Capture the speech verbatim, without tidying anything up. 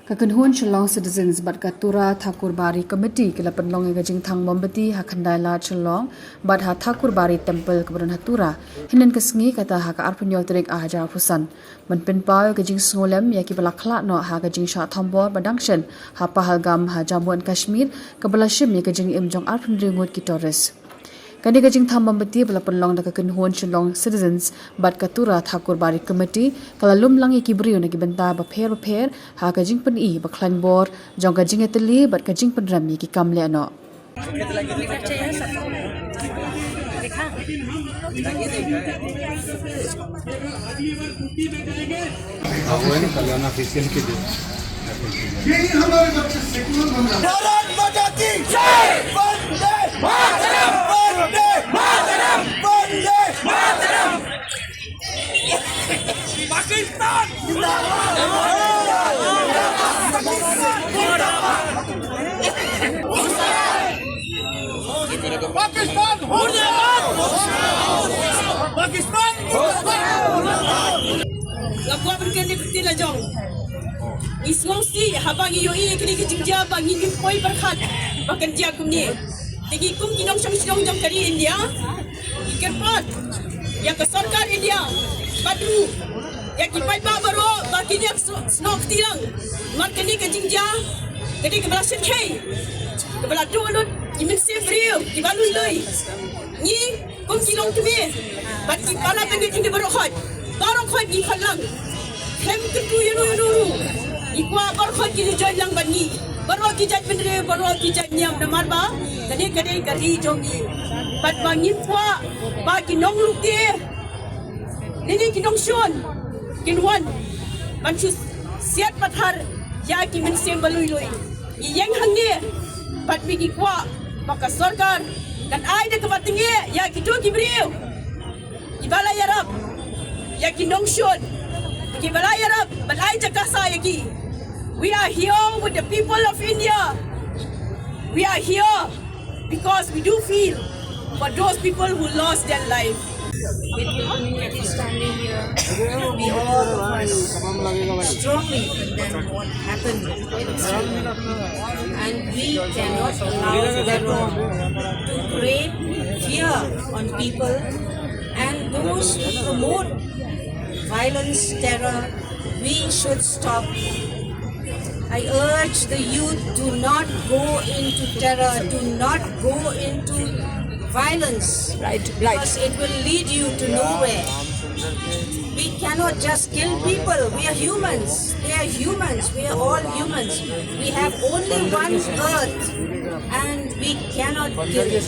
Ka kynhun Shillong Citizens bad ka Tura Thakurbari Committee ki la pynlong ïa ka jingthang mombati ha Khyndai Lad Shillong bad ha Thakurbari Temple kaba don ha Tura hynnin ka sngi kata ha ka arphew hynñiew tarik Ahajar arphew san. Ban pynpaw ïa ka jingsngewlem ïa kiba la khlad noh ha ka jingshah thombor ba dang shen ha Pahalgam ha Jammu and Kashmir kaba la shim ïa ka jingim jong arphew hynriew ngut ki tourist. Kane ka jingthang mombati ba la pynlong da ka kynhun Shillong Citizens bad ka Tura Thakurbari Committee ka la lum lang ïa ki briew na ki bynta bapher bapher ha ka jingpyni ba khlaiñ bor jong ka jingïatylli bad ka jingpynrem ïa ki kam lehnoh. भारत माता की जय। वंदे मातरम। वंदे मातरम। वंदे मातरम। पाकिस्तान जिंदाबाद। पाकिस्तान मुर्दाबाद। पाकिस्तान मुर्दाबाद। Nga kwah ban kren ïa ka ktien la jong. Ngi sngewsih haba ngi ïohi ïa kine ki jingjia ba ngi ngim poi pyrkhat ba kan jia kumne. Te ngi kum ki nongshong shnong jong ka ri India ngi kyrpad ïa ka sorkar India bad ruh ïa ki paidbah baroh ba kin ïa snoh kti lang. Namar kane ka jingjia kane kaba la shyrkhei kaba la duh lut ki mynsiem briew kiba lui lui. Ngi kum ki longkmie bad ki para bangeit ngi baroh khoit, baroh khoit ngi khot lang. Khlem kyntu ïano ïano ruh. Ngi kwah baroh khoit kin join lang bad ngi. Baroh ki jaitbynriew, baroh ki jaitniam namar ba kane ka dei ka ri jong ngi. Bad ba ngim kwah ba ki nonglute lane ki nongshun kin wan ban shu siat pathar ïa ki mynsiem ba lui lui. Ngi ïeng hangne bad ngi kwah ba ka sorkar kan ai da kaba tyngeh ïa kito ki briew kiba la ïarap ïa ki nongshun, kiba la ïarap ban ai jaka sah ïa ki. We are here with the people of India. We are here because we do feel for those people who lost their life. With the community standing here, we all of us strongly condemn what happened in Sri Lanka. And we cannot allow terror to create fear on people. And those who promote violence, terror, we should stop. I urge the youth, do not go into terror, do not go into violence, right, right, because it will lead you to nowhere. We cannot just kill people. We are humans. They are humans. We are all humans. We have only one earth and we cannot kill it.